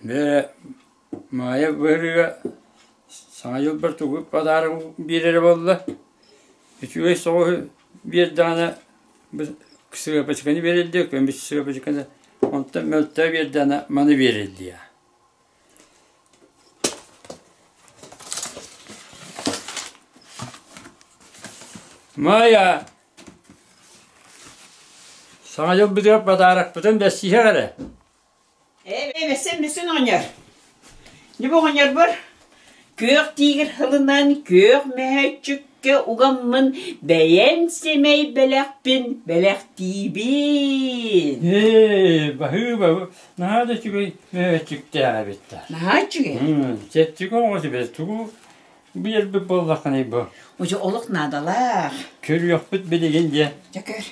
Бээ, Маайа быһырыыга Саҥа дьылбар тугу подарок биэрэрэ буолла, үчүгэй соҕуһу биэрдэҕинэ сыапачыканы биэрэллиэ, көмүс сыапачыканы, онтон мөлтөө биэрдэҕинэ маны биэрэллиэ. Маайа, Саҥа дьылбытыгар подарокпытын бэссиһиэх эрэ. Ээ, бэсэн оҕонньор. Дьэ бу оҕонньорбор күөх тиигир һылынан күөх мөһөөччүккэ угаммын бэйэм сэмэй бэлэхпин бэлэхтиибин. Ээ, баһыыба, наһаа да үчүгэй мөһөөччүктээх эбит да. Наһаа үчүгэй. Чэпчэки оҕо сүбэ тугу биэрбит буоллаххыный бу? Уже олох наадалаах. Көрүөхпүт билигин диэ. Дьэ көр.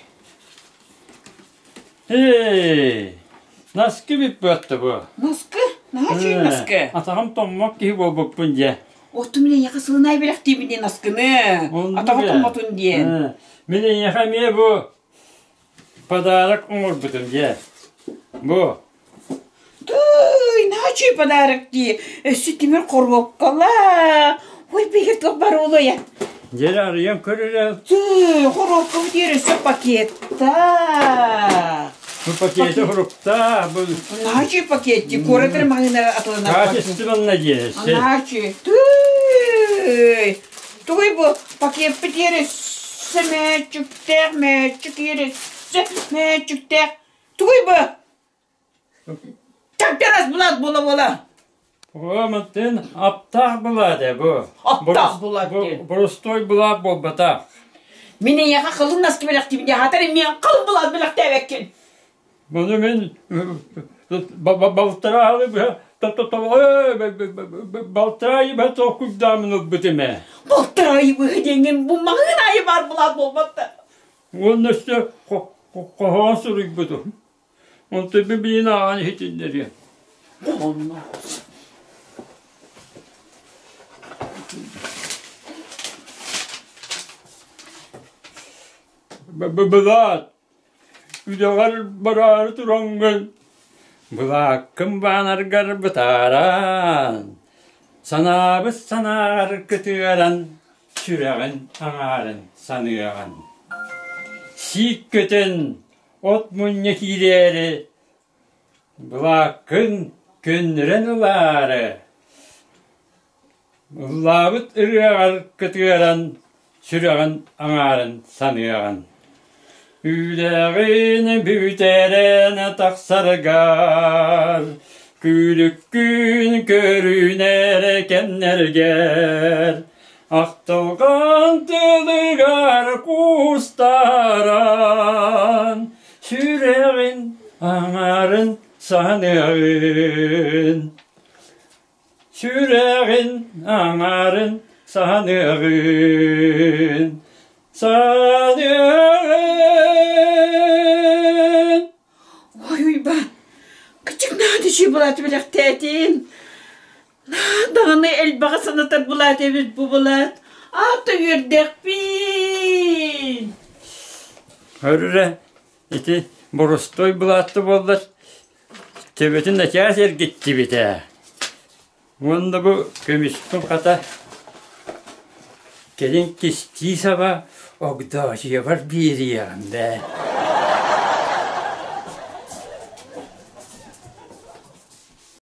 Эй, наскы бүппүөттэ бу. Наскы? Наһаа үчүгэй наскы. Атаҕым тоҥмот киһи буолбуппун дьэ. Оттон мин эйиэхэ сылынай бэлэхтиибин диэн наскыны. Атаҕа тоҥмотун диэн. Мин эйиэхэ эмиэ бу подарок оҥорбутум дьэ. Бу Тыый, наһаа үчүгэй подарок дии. Өссө тимир хоруопкалаах. Ой, биһиги туох баар буолуой? Дьэ арыйан көр эрэ. Тыый, хоруопкабыт иһэр өссө пакеттаах. Бу пакеты хоруптаах. Бу Наһаа үчүгэй пакет дии. Куорат эрэ маҕаһыыныгар атыланар пакет. Качественно диэн. Наһаа үчүгэй. Тыый, тугуй бу пакеппыт иһэр өссө мээччиктээх, мээччик иһэр өссө мээччиктээх. Тугуй бу? Чапчарас булат буола-буола. Оо, мантын аптаах булаат ээ бу. Аптаах булаат диэн. Боростуой булаат буолбатах. Мин эйиэхэ халын наскы бэлэхтиибин диэн аатар эмиэ халын булаат бэлэхтээбэккин. Маны мин балтараа аалы быһа балтараа айы быһа толкуйдаамын ылбытым ээ. Балтараа айы быһа диэҥҥин бу маҕаһыын аайы баар булаат буолбат да. Уонна өссө хоһоон суруйбутум. Онтон билигин ааҕан иһитиннэриэм. Онно. Былаат, үлэҕэр бараары тураҥҥын, былааккын баанаргар бытааран, санаабыт санааҕар кытыаран, сүрэҕин аҥаарын саныаҕын. Сиик көтөн, От мунньа киирээри, былааккын көннөрөн ылаары, ыллаабыт ырыаҕар кытыаран, сүрэҕин аҥаарын саныаҕын. Үлэҕин бүтэрэн тахсаргар, күлүккүн көрүнэр кэмнэргэр, Ахтылҕан тылыгар куустаран, сүрэҕин аҥарын саныаҕын, сүрэҕин аҥарын саныаҕын, саныаҕын. Ой, Уйбаан, кычык наада үчүгэй былааты бэлэхтээтин. Даҕаны элбэҕи санатар былаат эбит бу былаат. Аата үөрдэхпин. Өрүрэ ити боростуой былаатты буоллар төбөтүн начаас эргиттибит ээ. Уонна бу көмүспүн хата кэлин кистии саба Огдоочуйабар биэриэҕим бээ.